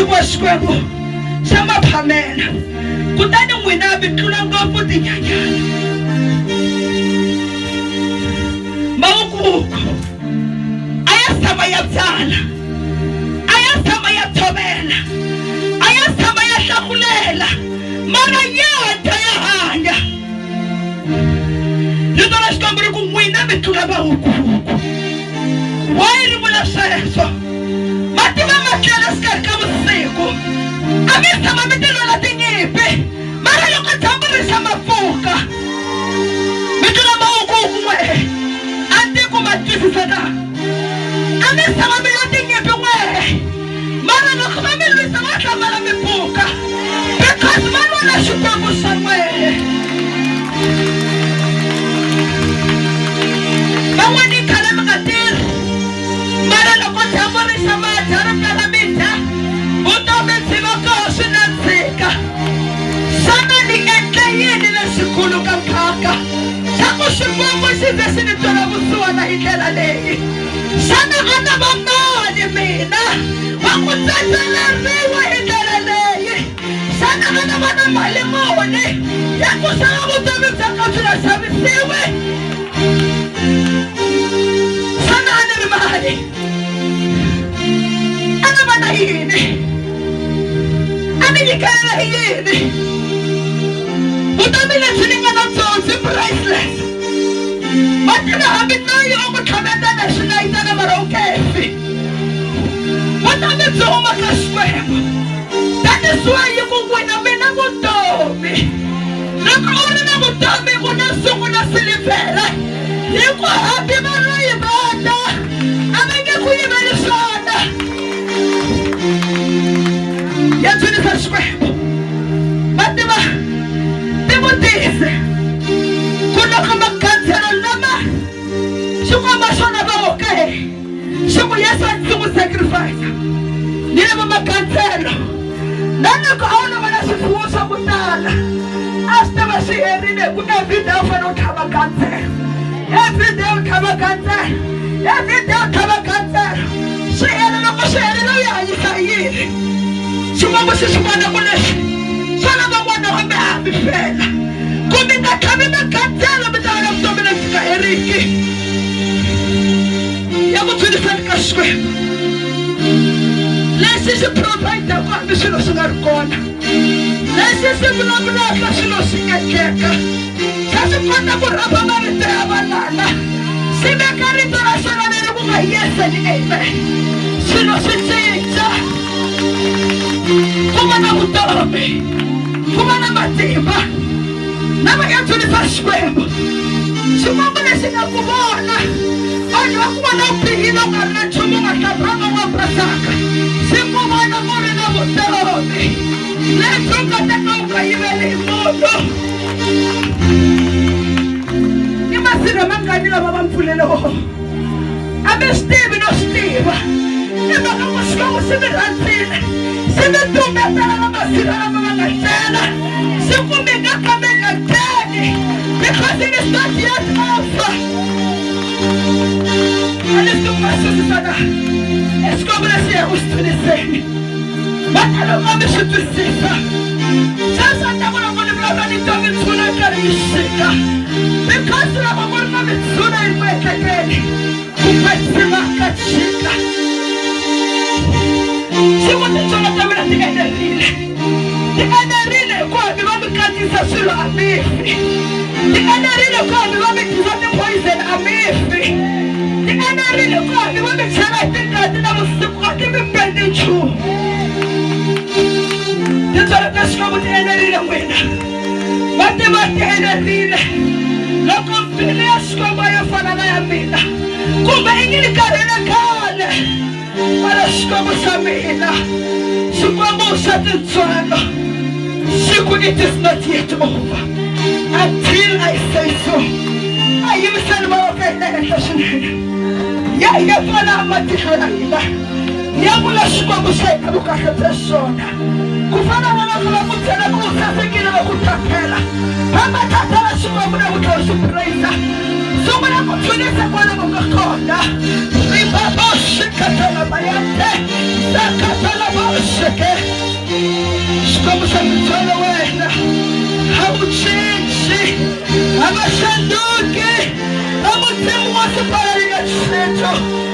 Hikuva Xikwembu xa ma phamela. Kutani n'wina mi tlula ngopfu tinyanyana. Mawukuwuku a ya tshama ya byala, a ya tshama ya tshovela, a ya tshama ya hlakulela, mara ya dya ya hanya. Rito ra Xikwembu ri ku n'wina mi tlula mawukuwuku. Why ri vula sweswo? Mativa ma tlela xikarhi ka vusiku. A mi tshama mi tilwela tinyimpi, mara loko dyambu ri xa ma pfuka. Mi tlula mawukuwuku n'we. A ni ku ma twisisa na? A mi tshama mi lwa tinyimpi n'we. Mara loko va mi lwisa va hlamala mi pfuka because va lwa na Xikwembu xa n'we. Van'wana i khale mi nga tirhi mara loko dyambu ri xa ma dya ri pela mi dya vutomi byi va koho swi nandzika. Xana ni endle yini lexikulu ka nkhaka xa ku Xikwembu xi ze xi ni twela vusiwana hi ndlela leyi? Xana a na va mani mina wa ku tsetseleriwa hi ndlela leyi? Xana a na va na mali muni ya ku xava vutomi bya ka byi nga xavisiwi? Xana a ni ri mani? A na va na yini? A ni nyikelela hi yini? Vutomi lebyi ni nga na byona byi priceless. Ma tiva hambi noyi o ku tlhavetela hi swinayitana mara u nge fi. Vutomi byi huma ka Xikwembu. That is why yi ku n'wina mi na vutomi. Loko u ri na vutomi u na nsuku na silivhere. Hi ku hambi valoyi va ta a va nge ku yiveli swona. Ya dzunisa Xikwembu. Ma tiva tivutise ku loko magandzelo lama xikwembu a xona va okay xi ku Yesu a ndzi n'wi sacrifice ni lava magandzelo na loko a wu lava na swifuwo swa ku tala a swi ta va swi herile hi ku everyday u fanele u tlhava gandzelo everyday u tlhava gandzelo everyday u tlhava gandzelo swi hela loko swi herile u yi hanyisa hi yini Xikwembu xi swi vona ku leswi swa lava n'wana wa mi hambi fela ku mi nga tlhavi magandzelo mi ta va na vutomi lebyi nga heriki ya ku dzunisani ka Xikwembu lexi xi provide-ku hambi swilo swi nga ri kona lexi xi vulavulaka swilo swi endleka xa swi kota ku rhamba marito ya valala xi veka rito ra xona leri ku nga yes and amen swilo swi cinca ku va na vutomi ku va na matimba lava ya dzunisa Xikwembu Xikwembu lexi nga ku vona vanhu va ku vona u bihile u nga ri na nchumu u nga hlambanga u nga basanga xi ku vona u ri na vutomi lebyi u nga ta ka u nga yiveli hi munhu i masirha mangani lava va mpfulele wona a mi swi tivi no swi tiva i mhaka ku Xikwembu xi mi rhandzile xi mi tumbetela na masirha lama va nga cela xi ku mi nga ka mi nga ngheni because it is not yet over a ni swi tivi ku ma swi twisisa na i Xikwembu lexi ya ku xi dzuniseni va ta loko mi swi twisisa sweswi a ta ku loko ni vulavula ni twa mitshuna yi karhi yi xika because loko ku ri na mitshuna yi ku ehlekeni ku kwetsima ka xika siku tintswalo ta mina ti enerile ti enerile hikuva mi va mi kandziyisa swilo a mi fi ti enerile hikuva mi va mi dyisa ti-poison a mi fi ti enerile hikuva mi va mi chela hi tingati na vusiku a ti mi pendi nchumu tintswalo ta Xikwembu ti enerile n'wina va tiva ti enerile loko mbilu ya Xikwembu a yo fana na ya mina kumbe i ngi ni karhele khale mara Xikwembu xa mina Xikwembu xa tintswalo xi ku it is not yet over until I say so a yimiseni mavoko ya hina henhla swinene ya hi ya pfala matihlo ya hina ya vula Xikwembu xa hina vukahle bya xona ku fana na loko va ku byela ku u sasekile va ku thathela famba thathela Xikwembu na ku tlhela u xi praise sungula ku dzunisa kwala ku nga kona ribaboxikatalabayante sakatalaboxeke. Xikwembu xa mintswalo wena a wu cinci, a va xanduki, a mudzimu wa swibalali na xintu.